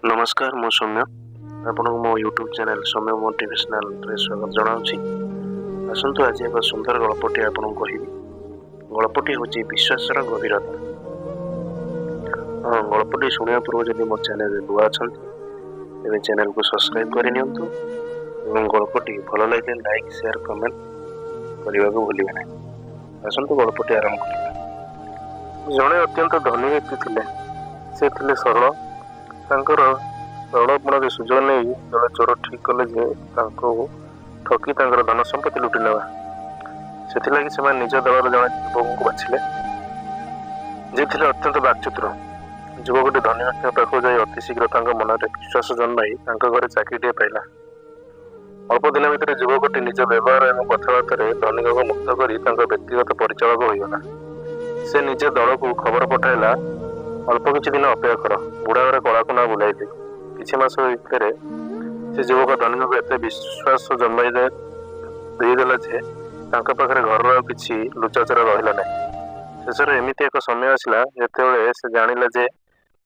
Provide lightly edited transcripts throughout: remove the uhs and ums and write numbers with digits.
ନମସ୍କାର, ମୁଁ ସୌମ୍ୟ, ଆପଣଙ୍କୁ ମୋ ୟୁଟ୍ୟୁବ୍ ଚ୍ୟାନେଲ୍ ସୌମ୍ୟ ମୋଟିଭେସନାଲରେ ସ୍ୱାଗତ ଜଣାଉଛି। ଆସନ୍ତୁ, ଆଜି ଏକ ସୁନ୍ଦର ଗଳ୍ପଟି ଆପଣଙ୍କୁ କହିବି। ଗଳ୍ପଟି ହେଉଛି ବିଶ୍ୱାସର ଗଭୀରତା। ହଁ, ଗଳ୍ପଟି ଶୁଣିବା ପୂର୍ବରୁ ଯଦି ମୋ ଚ୍ୟାନେଲରେ ନୂଆ ଅଛନ୍ତି, ତେବେ ଚ୍ୟାନେଲକୁ ସବସ୍କ୍ରାଇବ୍ କରିନିଅନ୍ତୁ ଏବଂ ଗଳ୍ପଟି ଭଲ ଲାଗିଲେ ଲାଇକ୍, ସେୟାର, କମେଣ୍ଟ କରିବାକୁ ଭୁଲିବେ ନାହିଁ। ଆସନ୍ତୁ, ଗଳ୍ପଟି ଆରମ୍ଭ କରିବା। ଜଣେ ଅତ୍ୟନ୍ତ ଧନୀ ବ୍ୟକ୍ତି ଥିଲେ। ସେ ଥିଲେ ସରଳ। ତାଙ୍କର ସରଳ ଗୁଣରେ ସୁଯୋଗ ନେଇ ଜଣେ ଚୋର ଠିକ୍ କଲେ ଯେ ତାଙ୍କୁ ଠକି ତାଙ୍କର ଧନ ସମ୍ପତ୍ତି ଲୁଟି ନେବା। ସେଥିଲାଗି ସେମାନେ ନିଜ ଦଳର ଜଣେ ଯୁବକଙ୍କୁ ବାଛିଲେ, ଯିଏ ଥିଲେ ଅତ୍ୟନ୍ତ ବାକ୍ଚତୁର। ଯୁବକଟି ଧନୀ ବ୍ୟକ୍ତିଙ୍କ ପାଖକୁ ଯାଇ ଅତି ଶୀଘ୍ର ତାଙ୍କ ମନରେ ବିଶ୍ୱାସ ଜନ୍ମାଇ ତାଙ୍କ ଘରେ ଚାକିରିଟିଏ ପାଇଲା। ଅଳ୍ପ ଦିନ ଭିତରେ ଯୁବକଟି ନିଜ ବ୍ୟବହାର ଏବଂ କଥାବାର୍ତ୍ତାରେ ଧନିକଙ୍କୁ ମୁଗ୍ଧ କରି ତାଙ୍କ ବ୍ୟକ୍ତିଗତ ପରିଚାଳକ ହୋଇଗଲା। ସେ ନିଜ ଦଳକୁ ଖବର ପଠାଇଲା, "ଅଳ୍ପ କିଛି ଦିନ ଅପେକ୍ଷା କର, ବୁଢ଼ା ଘରେ କଳାକନା ବୁଲାଇଦେବି।" କିଛି ମାସ ଭିତରେ ସେ ଯୁବକ ଧନିକଙ୍କୁ ଏତେ ବିଶ୍ୱାସ ଜନ୍ମାଇ ଦେଇଦେଲା ଯେ ତାଙ୍କ ପାଖରେ ଘରର ଆଉ କିଛି ଲୁଚାଚୋରା ରହିଲା ନାହିଁ। ଶେଷରେ ଏମିତି ଏକ ସମୟ ଆସିଲା, ଯେତେବେଳେ ସେ ଜାଣିଲା ଯେ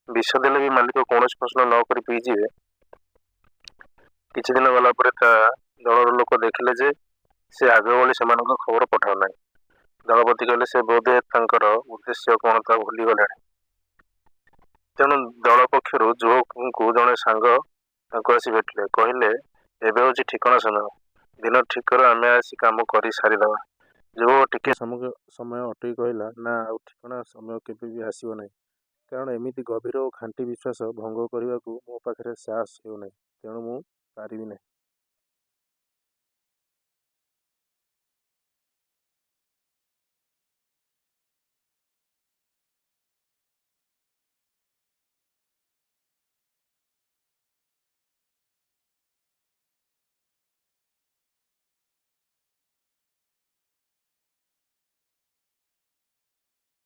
ବିଷ ଦେଲେ ବି ମାଲିକ କୌଣସି ପ୍ରଶ୍ନ ନ କରି ପିଇଯିବେ। କିଛି ଦିନ ଗଲା ପରେ ତା ଦଳର ଲୋକ ଦେଖିଲେ ଯେ ସେ ଆଗ ଭଳି ସେମାନଙ୍କ ଖବର ପଠାଉନାହିଁ। ଦଳପତି କହିଲେ, "ସେ ବୋଧହୁଏ ତାଙ୍କର ଉଦ୍ଦେଶ୍ୟ କଣ ତାହା ଭୁଲିଗଲେଣି।" ତେଣୁ ଦଳ ପକ୍ଷରୁ ଯୁବକଙ୍କୁ ଜଣେ ସାଙ୍ଗ ତାଙ୍କୁ ଆସି ଭେଟିଲେ। କହିଲେ, "ଏବେ ହେଉଛି ଠିକଣା ସମୟ। ଦିନ ଠିକ୍ କର, ଆମେ ଆସି କାମ କରି ସାରିଦେବା।" ଯୁବକ ଟିକେ ସମୟ ଅଟକି କହିଲା, "ନା, ଆଉ ଠିକଣା ସମୟ କେବେ ବି ଆସିବ ନାହିଁ। କାରଣ ଏମିତି ଗଭୀର ଓ ଖାଣ୍ଟି ବିଶ୍ୱାସ ଭଙ୍ଗ କରିବାକୁ ମୋ ପାଖରେ ସାହସ ହେଉନାହିଁ। ତେଣୁ ମୁଁ ପାରିବି ନାହିଁ।"